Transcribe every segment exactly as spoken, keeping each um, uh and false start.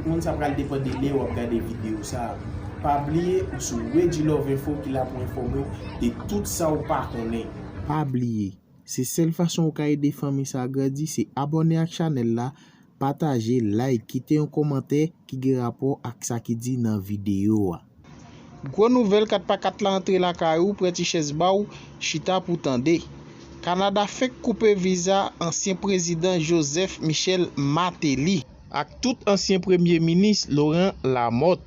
Moun sa pral depann de lè w ap gade videyo sa a. Pa bliye ou sou Regilove Info ki la pou enfòme w de tout sa w pa konnen. Pa bliye, se sèl fason ou ka ede fanmi sa a grandi, se abòne ak chanèl la, pataje, like, kite yon kòmantè ki gen rapò ak sa ki di nan videyo a. Gwo nouvèl kat pa kat la antre lakay ou, pran ti chèz ba w, chita pou tande. Kanada fenk koupe viza ansyen prezidan Joseph Michel Martelly ak tout ansyen premye minis Laurent Lamothe,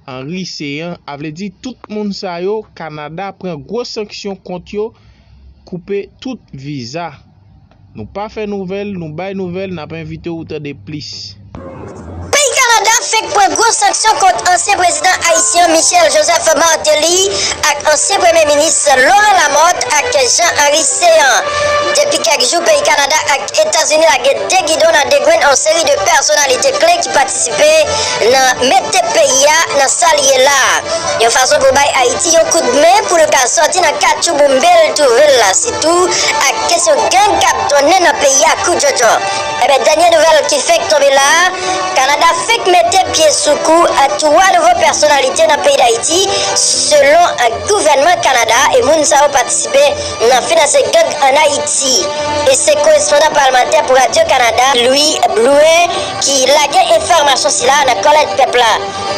Henri Céant, a vle di tout moun sa yo, Kanada pran gwo sanksyon kont yo, koupe tout viza. Nou pa fè nouvèl, nou bay nouvèl, n ap envite w tande plis. Peyi Kanada fenk pran gwo sanksyon kont ansyen prezidan ayisyen Michel Joseph Martelly ak ansyen premye minis Laurent Lamothe ak Jean Henri Céant. Depi kèk jou, peyi Kanada ak Etazini lage de gidon nan degrenn yon seri de pèsonalite kle ki patisipe nan mete peyi a nan sa l ye la a. Yon fason pou bay Ayiti yon kout men pou l ka sòti nan katchouboumbe l twouve l la, sitou ak kesyon gang k ap donnen nan peyi a kou djodjo. Ebyen, dènye nouvèl ki fenk tonbe la a, Kanada fenk mete pye sou kou a twa nouvo pèsonalite nan peyi Dayiti, selon gouvènman Kanada, e moun sa yo patisipe nan finanse gang ann Ayiti. E se korespondan palmantè pou Radyo Kanada, Louis Blouin, ki lage enfòmasyon sila nan kòlèj pèp la.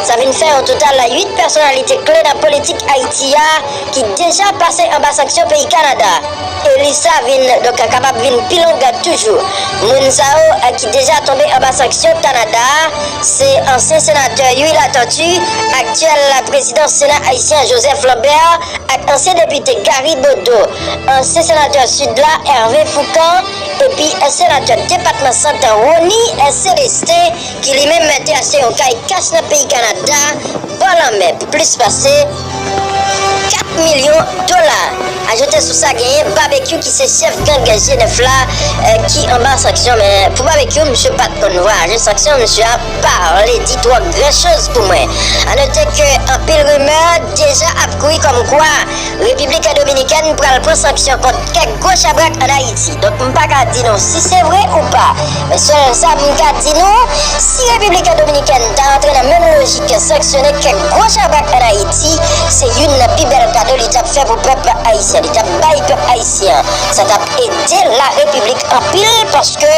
Sa vin fè yon total uit pèsonalite kle nan politik Ayiti a ki deja pase anba sanksyon peyi Kanada. E lis sa vin, donk, kapab vin pi long toujou. Moun sa yo, eh, ki deja tonbe anba sanksyon Kanada a, se ansyen senatè Youri Latortue, aktyèl prezidan Sena ayisyen Joseph Lambert, ak ansyen depite Gary Bodeau, ansyen senatè Sid la Hervé Fourcand, epi senatè depatman Sant Rony Célestin, ki li menm te achte yon kay kach nan peyi Kanada, bò lanmè, pou plis pase kat milyon dola. Ajoute sou sa, genyen Babekyou ki se chèf gang G nèf la, eh, ki anba sanksyon. Men pou Babekyou, misye pa t konn vwayaje. Sanksyon misye a pa vle di twò gran choz pou mwen. A note ke anpil rimè deja ap kouri kòmkwa Repiblik Dominikèn pral pran sanksyon kont kèk gwo chabrak ann Ayiti. Donk, m pa ka di nou si se vre ou pa. Men sèl sa m ka di nou, si Repiblik Dominikèn ta antre nan menm lojik sanksyone kèk gwo chabrak ann Ayiti, se youn nan pi bèl kado li t ap fè pou pèp ayisyen. Li t ap bay pèp ayisyen an. Sa t ap ede la Repiblik anpil, paske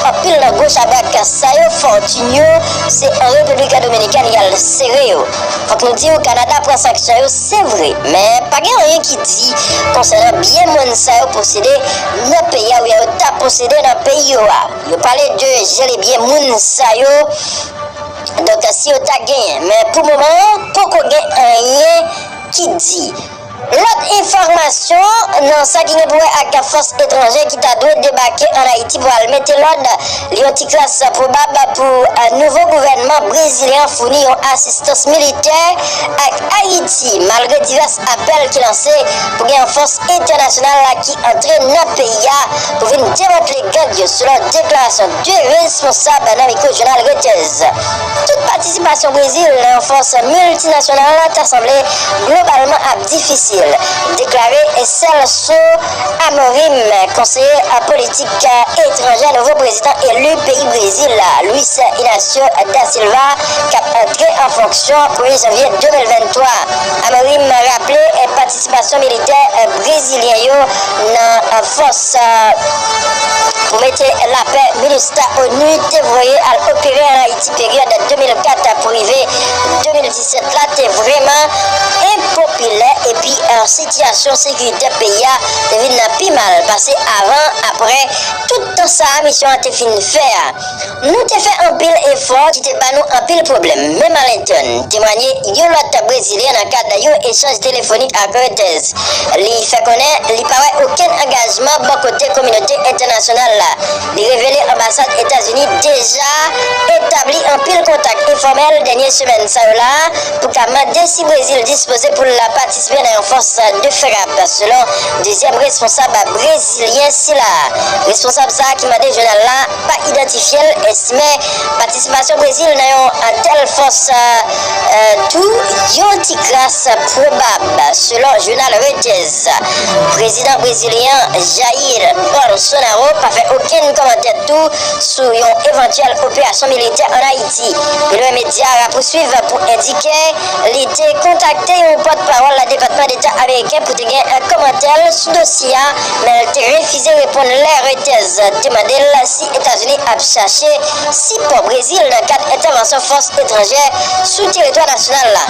anpil nan gwo chabrak sa yo, fòtin yo, se an Repiblik Dominikèn y al sere yo. Fòk nou di w, Kanada pran sanksyon yo, se vre, men pa gen anyen ki di konsènan byen moun sa yo posede nan peyi a, oubyen yo ta posede nan peyi yo a. Yo pale de jele byen moun sa yo, donk, si yo ta genyen, men pou moman an, poko gen anyen ki di. Lòt enfòmasyon nan sa ki gen pou wè ak fòs etranje ki ta dwe debake ann Ayiti pou al mete lòd, li yon ti kras pwobab pou, eh, nouvo gouvènman brezilyen an founi yon asistans militè ak Ayiti, malgre divès apèl ki lanse pou gen yon fòs entènasyonal la ki antre nan peyi a pou vin demantle gang yo, selon deklarasyon de responsab nan mikwo jounal Reuters. Tout patisipasyon Brezil nan yon fòs miltinasyonal ta sanble globalman ap difisil, deklare Celso Amorim, konseye politik etranjè nouvo prezidan eli peyi Brezil la, Luis Inacio da Silva, k ap antre an fonksyon premye janvye de mil venntwa. Amorim raple patisipasyon militè brezilyen yo nan fòs pou mete lapè, MINUSTAH, onu te voye al opere ann Ayiti peryòd de mil kat pou rive de mil disèt la te vrèman enpopilè, epi, eh, sitiyasyon sekirite peyi a te vin pi mal pase avan, aprè tout tan sa a misyon an te fin fè a. Nou te fè anpil efò ki te ba nou anpil pwoblèm, menm alentèn, temwanye yon lòt brezilyen nan kad yon echanj telefonik ak Reuters. Li fè konnen li pa wè okenn angajman bò kote kominote entènasyonal la. Li revele anbasad Etazini deja etabli anpil kontak enfòmèl dènye semèn sa yo la pou ka mande si Brezil dispoze pou l patisipe nan yon fòs de frap, selon dezyèm responsab brezilyen sila. Responsab sa a ki mande jounal la pa idantifye l, estime patisipasyon Brezil nan yon tèl fòs, eh, tou yon ti kras pwobab, selon jounal Reuters. Prezidan brezilyen Jair Bolsonaro pa fè okenn kòmantè tou sou yon evantyèl operasyon militè ann Ayiti. Li Medya rapouswiv pou endike li te kontakte yon pòtpawòl Depatman Deta ameriken pou te gen kòmantè l sou dosye a, men l te refize reponn lè Reuters te mande l si Etazini ap chache sipò Brezil nan kad entèvansyon fòs etranjè sou teritwa nasyonal la.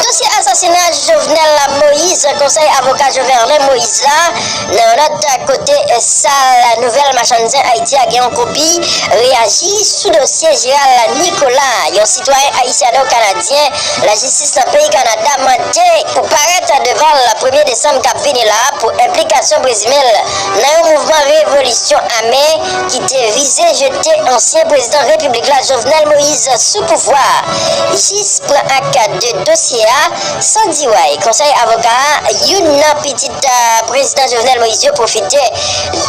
Dosye asasina Jovenel Moïse, konsèy avoka Joverlin Moïse la, nan yon nòt kote sal nouvèl Machann Zen Ayiti a gen yon kopi, reyaji sou dosye Gérald Nicolas, yon sitwayen ayisyano-kanadyen lajistis nan peyi Kanada mande pou parèt devan l premye desanm k ap vini la pou enplikasyon prezime l nan yon mouvman revolisyon ame ki te vize jete ansyen prezidan repiblik la Jovenel Moïse sou pouvwa a. Jis pran ak de dosye a, Sandy Way, konsèy avoka a, youn nan pitit, eh, prezidan Jovenel Moïse yo pwofite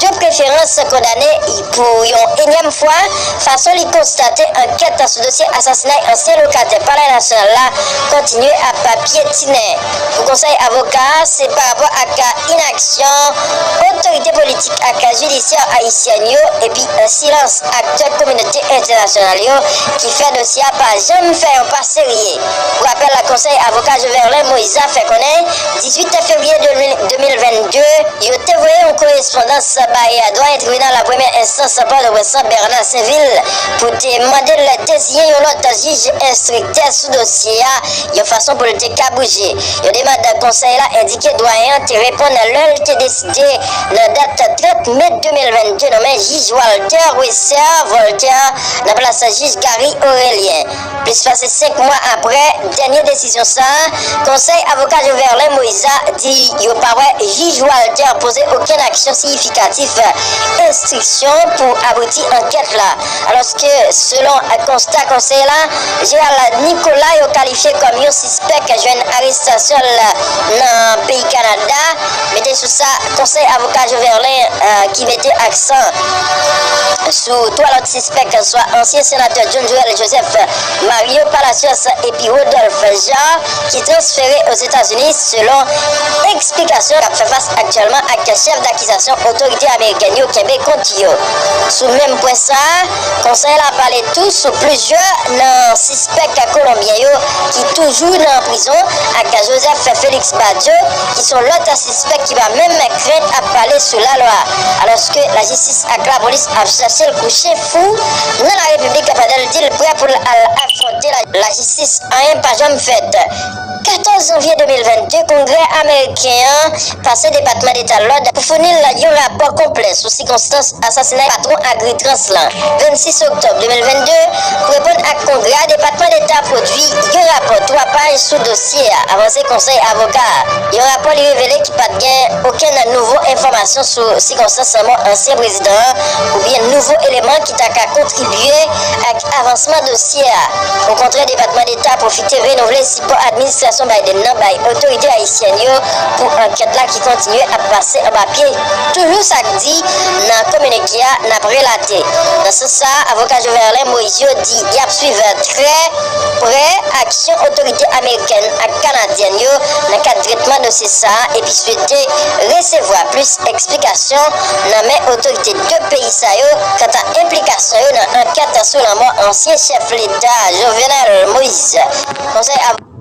de preferans kondane pou yon enyèm fwa fason li konstate ankèt sou dosye asasinay ansyen lokatè Palè Nasyonal la kontinye ap pyetinen. Pou konsèy avoka a, se pa rapò ak inaksyon otorite politik ak jidisyè ayisyèn yo epi silans aktè kominote entènasyonal yo ki fè dosye a pa janm fè yon pa serye. Pou rapèl, konsèy avoka Joverlin Moïse a fè konnen dizuit fevriye de mil vennde, yo te voye yon korespondans bay dwayen tribinal premyè enstans Pòtoprens lan, Bernard Sainvil, pou te mande l deziyen yon lòt jij enstriktè sou dosye a, yon fason pou l te ka bouje. Yon demann konsèy la endike dwayen an te reponn lè l te deside, nan dat trant me de mil vennde, nonmen jij Walter Wesser Voltaire nan plas jij Gary Aurelien. Plis pase senk mwa apre dènye desizyon sa a, konsèy avoka Joverlin Moïse a di yo pa wè jij Walter poze okenn aksyon siyifikatif, enstriksyon pou abouti ankèt la. Alòske, selon konsta konsèy la, Gérald Nicolas yo kalifye kòm yon sispèk jwenn arestasyon l nan peyi Kanada. Mete sou sa, konsèy avoka Joverlin, eh, ki mete aksan sou twa lòt sispèk, swa ansyen senatè John Joël Joseph, Mario Palacios epi Rodolphe Jaar, ki transfere Ozetazini, selon eksplikasyon k ap fè fas aktyèlman ak chèf dakizasyon otorite amerikèn yo kenbe kont yo. Sou menm pwen sa a, konsèy la pale tou sou plizyè nan sispèk kolonbyen yo ki toujou nan prizon, ak Joseph Félix Badio, ki se yon lòt sispèk ki pa menm krent ap pale sou lalwa, alòske lajistis ak lapolis ap chache l kou chen fou nan larepiblik pandan l di l prè pou l al afwonte la, lajistis, anyen pa janm fèt. Katòz janvye de mil vennde, Kongrè ameriken an pase Depatman Deta lòd pou founi l yon rapò konplè sou sikonstans asasinay patwon Agritrans lan. Vennsis oktòb de mil vennde, pou reponn ak Kongrè a, Depatman Deta pwodui yon rapò twa paj sou dosye a, avanse konsèy avoka a. Yon rapò li revele ki pa t gen okenn nouvo enfòmasyon sou sikonstans lanmò ansyen prezidan an oubyen nouvo eleman ki ta ka kontribye ak avansman dosye a. Okontrè, Depatman Deta pwofite renouvle sipò administrasyon Biden nan bay otorite ayisyèn yo pou ankèt la ki kontinye ap pase anba pye. Toujou sa k di nan kominike a, n ap relate. Nan sans sa a, avoka Joverlin Moïse yo di y ap swiv trè prè aksyon otorite amerikèn ak kanadyèn yo nan kad tretman dosye sa a epi swete resevwa plis eksplikasyon nan men otorite de peyi sa yo kanta enplikasyon yo nan ankèt sou lanmò ansyen chèf leta Jovenel Moïse. Konsèy